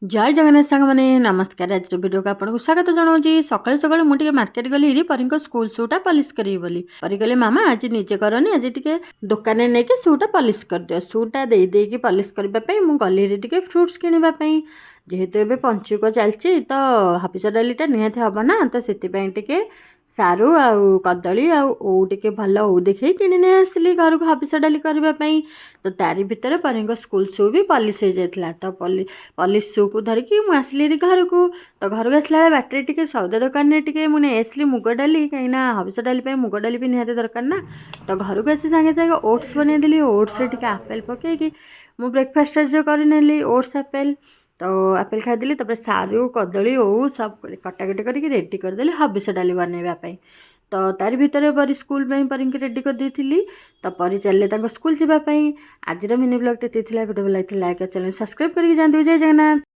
ଜୟ ଜଗନ୍ନାଥ ସାଙ୍ଗମାନେ, ନମସ୍କାର। ଆଜିର ଭିଡ଼ିଓକୁ ଆପଣଙ୍କୁ ସ୍ୱାଗତ ଜଣାଉଛି। ସକାଳୁ ସକାଳୁ ମୁଁ ଟିକେ ମାର୍କେଟ ଗଲି ହେରି ପରୀଙ୍କ ସ୍କୁଲ ସୁଟା ପଲିସ୍ କରିବି ବୋଲି। ପରୀ କହିଲେ, "ମାମା, ଆଜି ନିଜେ କରନି, ଆଜି ଟିକେ ଦୋକାନରେ ନେଇକି ସୁଟା ପଲିସ୍ କରିଦିଅ।" ସୁଟା ଦେଇ ଦେଇକି ପଲିସ୍ କରିବା ପାଇଁ ମୁଁ ଗଲି ହେରି ଟିକେ ଫ୍ରୁଟ୍ସ କିଣିବା ପାଇଁ। ଯେହେତୁ ଏବେ ପଞ୍ଚୁକ ଚାଲିଛି, ତ ହବିଷ ଡାଲିଟା ନିହାତି ହେବ ନା, ତ ସେଥିପାଇଁ ଟିକେ ସାରୁ ଆଉ କଦଳୀ ଆଉ ଓଉ, ଟିକେ ଭଲ ଓଉ ଦେଖେଇ କିଣି ନେଇ ଆସିଲି ଘରକୁ ହବିଷ ଡାଲି କରିବା ପାଇଁ। ତ ତାରି ଭିତରେ ପରୀଙ୍କ ସ୍କୁଲ ସୁ ବି ପଲିସ୍ ହେଇଯାଇଥିଲା। ତ ପଲିସ୍ ସୁକୁ ଧରିକି ମୁଁ ଆସିଲି ହେରି ଘରକୁ। ତ ଘରକୁ ଆସିଲା ବେଳେ ବାଟରେ ଟିକେ ସଉଦା ଦୋକାନରେ ଟିକେ ମୁଁ ନେଇ ଆସିଲି ମୁଗ ଡାଲି, କାହିଁକିନା ହବିଷ ଡାଲି ପାଇଁ ମୁଗ ଡାଲି ବି ନିହାତି ଦରକାର ନା। ତ ଘରକୁ ଆସି ସାଙ୍ଗେ ସାଙ୍ଗେ ଓଟ୍ସ ବନେଇଦେଲି। ଓଟ୍ସରେ ଟିକେ ଆପେଲ୍ ପକାଇକି ମୁଁ ବ୍ରେକଫାଷ୍ଟ କରିନେଲି, ଓଟ୍ସ ଆପେଲ୍। ତ ଆପେଲ୍ ଖାଇଦେଲି। ତାପରେ ସାରୁ, କଦଳୀ, ଓଉ ସବୁ କଟାକଟି କରିକି ରେଡ଼ି କରିଦେଲି ହବିଷ ଡାଲି ବନେଇବା ପାଇଁ। ତ ତାରି ଭିତରେ ପରି ସ୍କୁଲ ପାଇଁ ପରୀଙ୍କୁ ରେଡ଼ି କରିଦେଇଥିଲି। ତ ପରି ଚାଲିଲେ ତାଙ୍କ ସ୍କୁଲ ଯିବା ପାଇଁ। ଆଜିର ମିନି ବ୍ଲଗ୍ଟି ଏତିକି ଥିଲା। ଭିଡ଼ିଓ ଭଲ ଲାଗିଥିଲା, ଲାଇକ୍, ଚ୍ୟାନେଲ୍ ସବସ୍କ୍ରାଇବ୍ କରିକି ଯାଆନ୍ତୁ। ଜୟ ଜଗନ୍ନାଥ।